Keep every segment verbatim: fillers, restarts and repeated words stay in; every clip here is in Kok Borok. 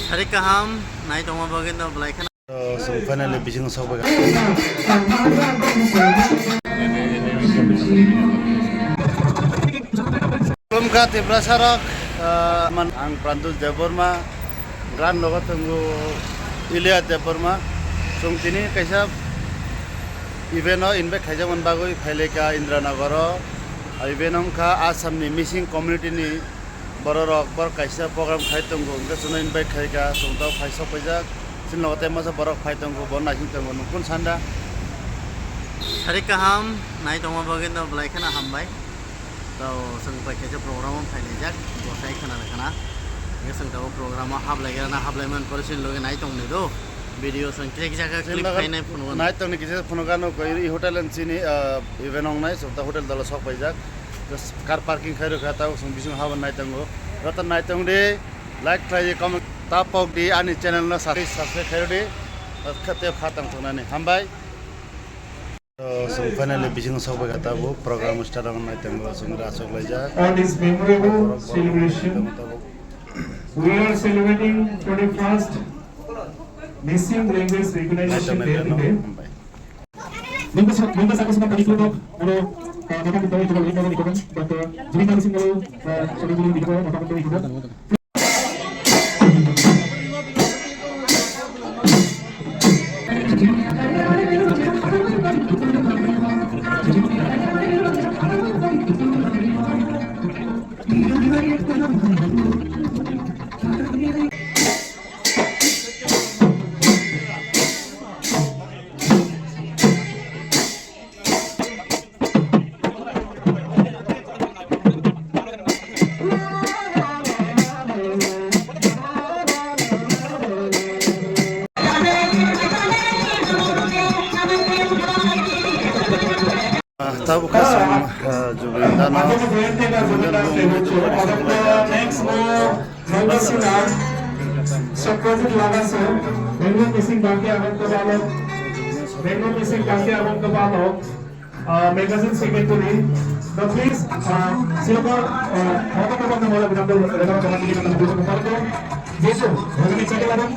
Sari kaham, nai tongma bagwi no belai kheno. So, finally bising sokbai. Khulumkha Tiprasa rok, ah, man-, ang Prantush Debbarma, gan logo tongo Ilya Debbarma. Chwng tini kaisa event o invite khaijakmani bagwi phaileka Indranagaro. Event wngkha Assam ni Mising community ni bororok, borok kaisa program khai tongo, hwnkhe chwngno invite khaika, chwng tei phai sokpaijak, chini logo tei masa borok phai tongo, bo naising tongo, nwng kun sanda? Sari kaham, nai tongma bagwi no belai kheno hambai. To chwng bai kaisa program o phailaijak, bo sai khna khna. Hwnkhe chwng tabuk program o hablai gana, hablai man pore chini logi nai tongni do. Video chwng kisa kisa khe clip khainai phunukgo. Nai tongni kisa phunukgano koi hotel and chini, ah, event wngnai, chwng ta hotel dolo sokpaijak. Just car parking khai rwkha, tabuk chwng bising habani nai tongo. Joto nai tong di, like khlai di, comment ta pok di, ani channel no subscribe, subscribe khai rw di. Kha tei kha tang tongnani. Hambai. So, chwng finally bising sokbai kha tabuk. Program start wng nai tongo, chwng rachok laijak. On this memorable celebration, we are celebrating twenty-first Missing Language Recognition Day today. Nunggu sa-, nunggu sa-, sa-, sa-, sa-, sa-, ano, ah, mata kita itu kalau ini orang itu kan, Doctor Julian Singh kalau, ah, sabi dulu itu kan, mata kita itu kan. Tabuk khe chwng, ah, Zubeen Dano, Zubeen Dano Next mo, Mango Sinha, Satyajit Lagaso, Mango Missing Baki Abang Kebalo, Mango Missing Baki Abang Kebalo, ah, Magazine Secretary, the please, ah, Silver, ah, Honorable Honorable Abhinandan, Honorable Abhinandan, Honorable Jesu, Honorable Chakalaban,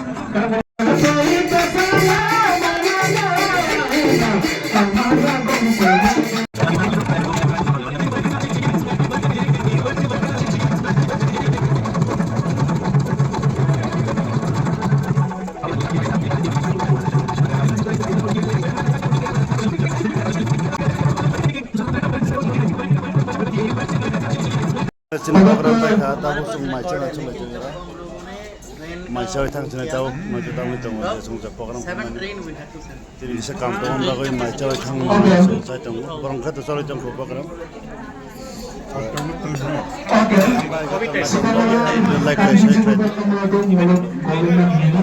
Chini program bai kha, tabuk chwng maisa bai chwng lai chwng ira. Maisa bai thang chini tabuk maisa tangwi tongo, je chwng jak program khaimani. Chini kisa kam tongmani bagwi maisa bai thang chwng chai tongo. Borok khe to choli tong kho program. Like, like, share, like.